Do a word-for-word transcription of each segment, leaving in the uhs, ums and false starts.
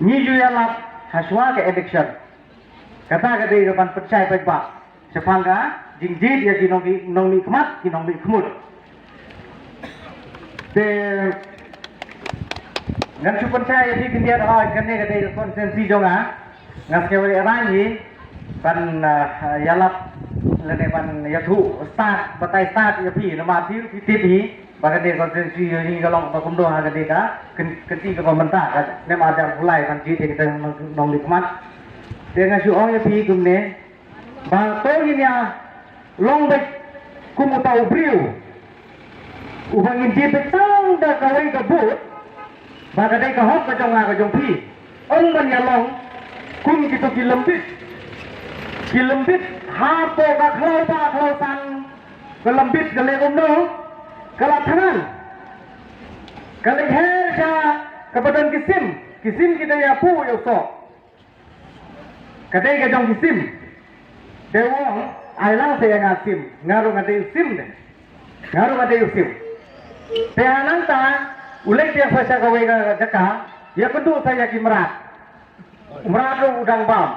Ngi ju ïalap ha shuwa ka election. Kata ka dei ka ban pynshai paidbah shaphang ka jingjied ïa ki nongmihkhmat, ki nongmihkhmut. Te ngan shu pynshai ïa phi khyndiat, ha kane ka dei ka constituency jong nga. Nga sngewrei rang hi ban ïalap lane ban ïathuh stad, batai stad ïa phi, namar phi phi tip hi ba ka dei ka constituency ïa hi ka long ba kumno ha ka dei ka kynti kaba mynta ka nem ar hajar arphew lai ban jied ïa kita nongmihkhmat. Te nga shu ong ïa phi kumne ba to ngin ïa long beit kum uta u briew uba ngin jied beit tang da kawei ka vote, ba ka dei ka hok ka jong nga ka jong phi. Ym ban ïa long kum kito ki lembit, ki lembit hapoh ka khlaw ba khlaw san, ka lembit ka leh kumno, ka la thngan, ka leh her sha kaba don ki sim, ki sim ki da ïa puh ïa u soh. Ka dei ka jong ki sim. Te u ong ai lang sa ïa nga sim, nga ruh nga dei u sim de. Nga ruh nga dei u sim. Te ha nangta u leit biang sa sha kawei ka jaka, ïa kynduh sa ïa ki mrad. U mrad ruh u dang bam.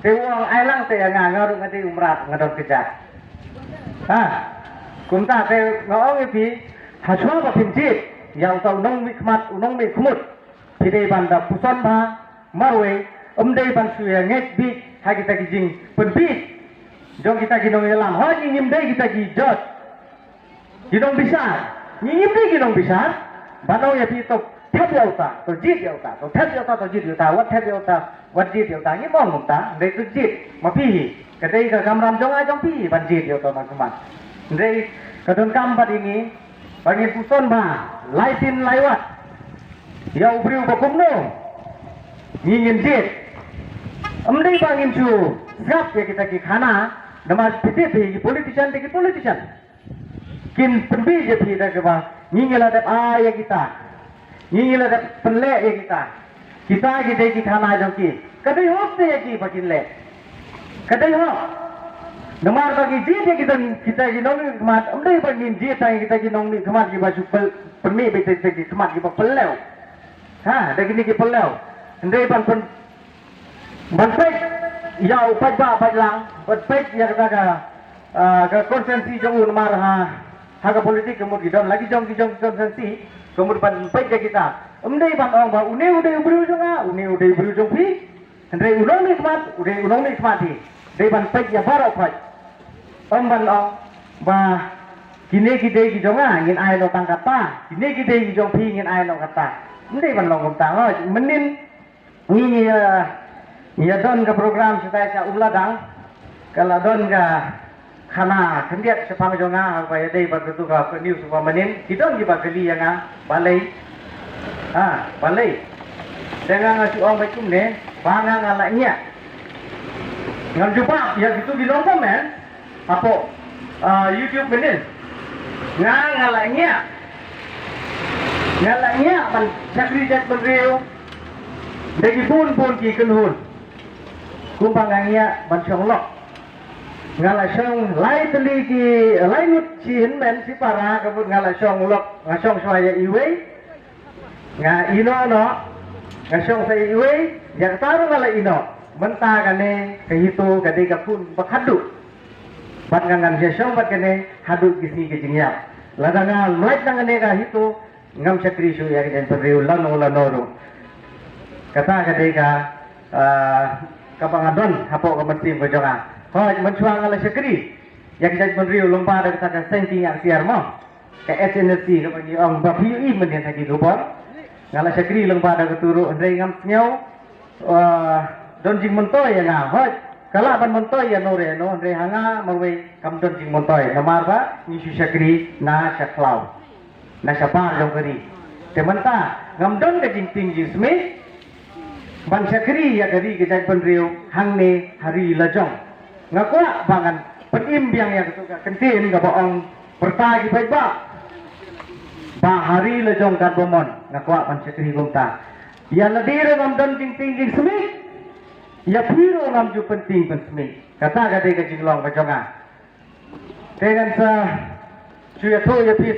Te u ong ai lang sa ïa nga, nga ruh nga dei u mrad, nga don kjat. Ha. Kumta te nga ong ïa phi, ha shuwa ba phin jied ïa uta u nongmihkhmat, u nongmihkhmut, phi dei ban da puson bha marwei, ym dei ban shu ïa ngeit bih ha kita ki jingpynbit jong kita ki nongïalam. Hooid, ngi ngim dei kita ki judge, ki nongbishar. Ngi ngim dei ki nongbishar ban ong ïa phi to thep ïa uta, to jied ïa uta, to thep ïa uta, to jied ïa uta, wat thep ïa uta, wat jied ïa uta. Ngim ong kumta, ym dei to jied ma phi hi. Ka dei ka kamram jong nga jong phi hi ban jied ïa uta u nongmihkhmat. Ym dei, ka donkam bad ïa ngi ba ngin puson bha lai sien lai wat ïa u briew ba kumno ngi ngin jied. Ym dei ba ngin shu sngap ïa kita ki khana, namar phi tip hi ki politician te ki politician kin pynbit ïa phi da kaba ngi ngi la dep ai ïa kita, ngi ngi la dep pynleh ïa kita. Kita ki dei ki khana jong ki. Ka dei hok te ïa ki ba kin leh. Ka dei hok. Namar ba ngi jied ïa kita, kita ki nongmihkhmat, ym dei ba ngin jied tang ïa kita ki nongmihkhmat kiba shu pel-, pynmih beit kita ki khmat kiba pynlew. Ha, da kine ki pynlew. Ym dei ban pyn-, ban peit ïa u paidbah paidlang, ban peit ïa kata ka, ah, ka constituency jong u, namar ha, ha ka politik ka mut ki don la ki jong ki jong ki constituency, ka mut ban peit ïa kita. Ym dei ban ong ba une u dei u briew jong nga, une u dei u briew jong phi. Hynrei u nongmihkhmat u dei u nongmihkhmat hi. Dei ban peit ïa baroh khoit. Ym ban ong ba kine ki dei ki jong nga ngin ai noh tang kata, kine ki dei ki jong phi ngin ai noh kata. Ym dei ban long kumta. Hooid, mynnin ngi, ngi, eh, ngi ïa don ka program shatai sha Umladang. Ka la don ka khana khyndiat shaphang jong nga, ha kaba ïadei bad katu ka news ba mynnin, ki don kiba kylli ïa nga, balei? Ha, balei? Te nga nga shu ong beit kumne, ba nga nga la ngiah. Ngam jubab ïa kitu ki long comment hapoh, ah, YouTube mynnin. Nga nga la ngiah. Nga la ngiah ban shakri jaitbynriew da ki bun bun ki kynhun. Kumba nga ngiah ban shong lok. Nga la shong lai tylli ki, lai ngut shi hynmen shi para, ka mut nga la shong lok, nga shong shuwa ïa iwei. Nga ïehnoh noh, nga shong sa ïa iwei, ïa kata ruh nga la ïehnoh. Mynta kane ka HITO ka dei ka khun ba khatduh. Bad nga ngan ïa shong bad kane haduh ki sngi ka jingïap. Lada nga mlait na kane ka HITO, ngam shakri shuh ïa ka jaitbynriew lano lano ruh. Kata ka dei ka, ah, kaba nga don hapoh ka mynsiem ka jong nga. Hooid, mynshuwa nga la shakri ïa ka jaitbynriew lyngba da kata ka seng kieng ïaid ksiar mo, ka H N S C kaba ngi ong ba phi ïohi mynhynnin ha ki khubor. Nga la shakri lyngba da katu ruh, hynrei ngam sngew, ah, don jingmyntoi ïa nga. Hooid, ka lah ban myntoi ïa no re no, hynrei ha nga marwei kam don jingmyntoi namar ba ngi shu shakri na sha khlaw, na shabar jong ka ri. Te mynta ngam don ka jingtieng jingsmih ban shakri ïa ka ri ka jaitbynriew hangne ha ri lajong. Nga kwah ba ngan pynim biang ïa katu ka kyntien kaba ong pyrta ki paidbah ba ha ri lajong katba mon. Nga kwah ban shakri kumta. Ïa lade ruh ngam don jingtieng jingsmih, ïa phi ruh ngam ju pyntieng pynsmih. Kata ka dei ka jinglong ka jong nga. Te ngan sa shu ïathuh ïa phi sa